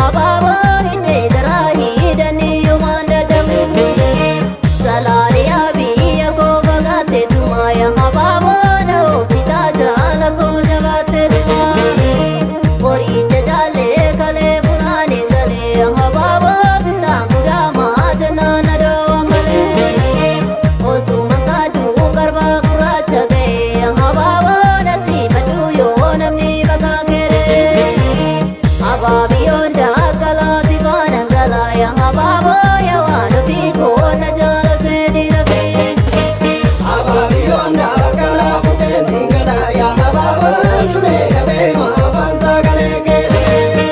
Habaaboo hidhee garaa hidhanii yoomaan dadhabu. Salaaliyaa biyya koo fagaatte tumaa yaa habaaboo na oofsitaa jaala koo jabaatte tumaa. Qoricha jaallee kalee funaaneen galee habaaboo sitaan kudhaamaa jennaan na dhoowwa malee. Osuma kaaduu garbaa gurraacha ga'ee habaaboo natti baduu yoo namni maqaa keeree. Abaabiyoon daakkalaa si faana galaa yaa habaaboo yaa waan ofii koo na jaala seenii rafee. Abaabiyoon daakkalaa fuudhee siin galaa yaa habaaboo shuree dhabee maafaan sagalee kee dhabee.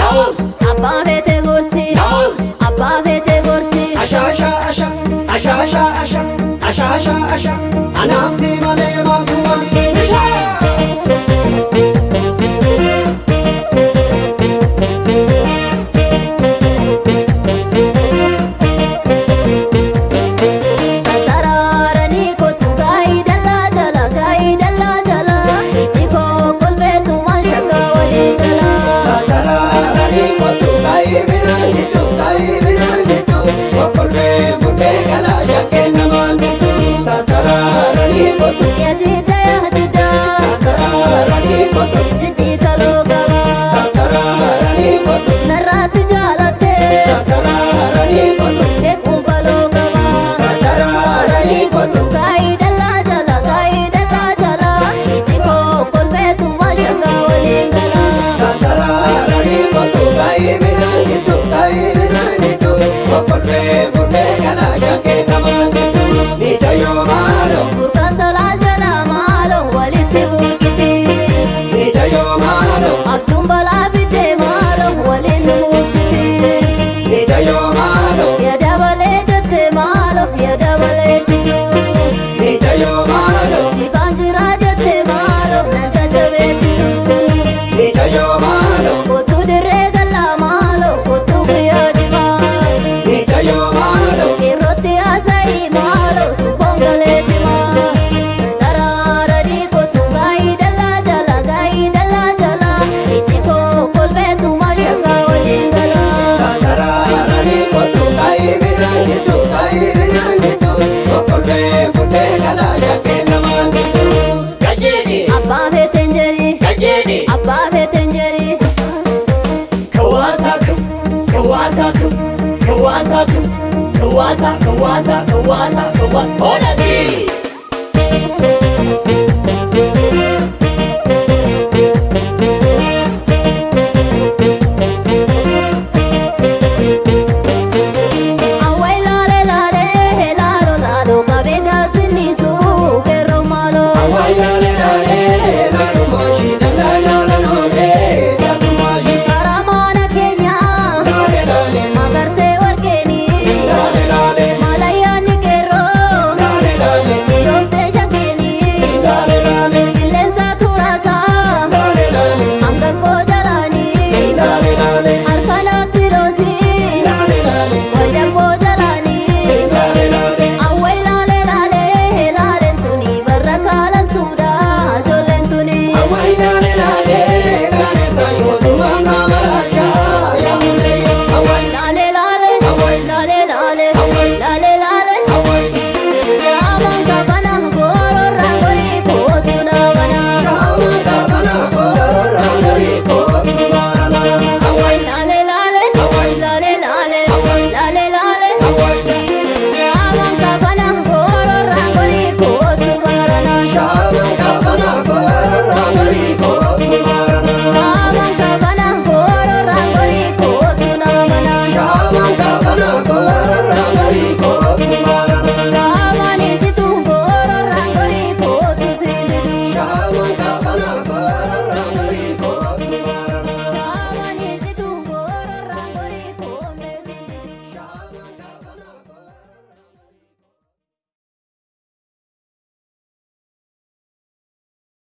Naus! Abbaa feete gorsi, Naus! abbaa feete gorsi. Asha asha asha asha asha asha asha asha asha anaaf si malee maaltu waliin mishaa. Tataraaranii kootu gaa'ii dallaa jala gaa'ii dallaa jala itti koo kolfeetu maashaqaa walii gala. Tataraaranii kootu gaa'ii biraan jiddu gaa'ii biraan jiddu okkolfee fuudhee galaa shakkeen namaan diddu. Tataraaranii kootu Yaa jidda yaa jidda tataraaranii kootu jiddi kaloo qaba tataraaranii kootu narraatti jaalattee tataraaranii kootu keekuun faloo qaba. tataraaranii kootu Gaa'ii dallaa jala gaa'ii dallaa jala itti koo kolfeetu maashaqaa waliin gala. Tataraaranii kootu gaa'ii biraan jiddu gaa'ii biraan jiddu okkolfee fuudhee galaa shakkeen namaan diddu. Miicayyoo maaloo Burqaan salaa jala maaloo walitti burqiti. miicayyoo maaloo Abjuun balaa fidee maaloo waliin nu bulchiti. miicayyoo maaloo Yaa dabalee jette maaloo yaa dabalee jitu. miicayyoo maaloo Ifaan jiraa jette maaloo nan jajjabeessitu. miicayyoo maaloo Kottu dirree galaa maaloo kottu guyyaa jimaa. miicayyoo maaloo Qeerrootti haasa'ii maaloo suufoon galee jimaa. Daraaradii kottu gaa'ii dallaa jala gaa'ii dallaa jala itti koo kolfeetu maashaqaa waliin gala. Tataraaranii kootu gaa'ii biraan jiddu gaa'ii biraan jiddu okkolfee fuudhee galaa shakkeen namaan diddu. Gajeeni! Abbaa feeteen jedhi Gajeeni! abbaa feeteen jedhi. Kawaasa kau! Kawaasa kau! Kawaasa kau! Kawaasa kawaasa kawaasa kawaasa Onati!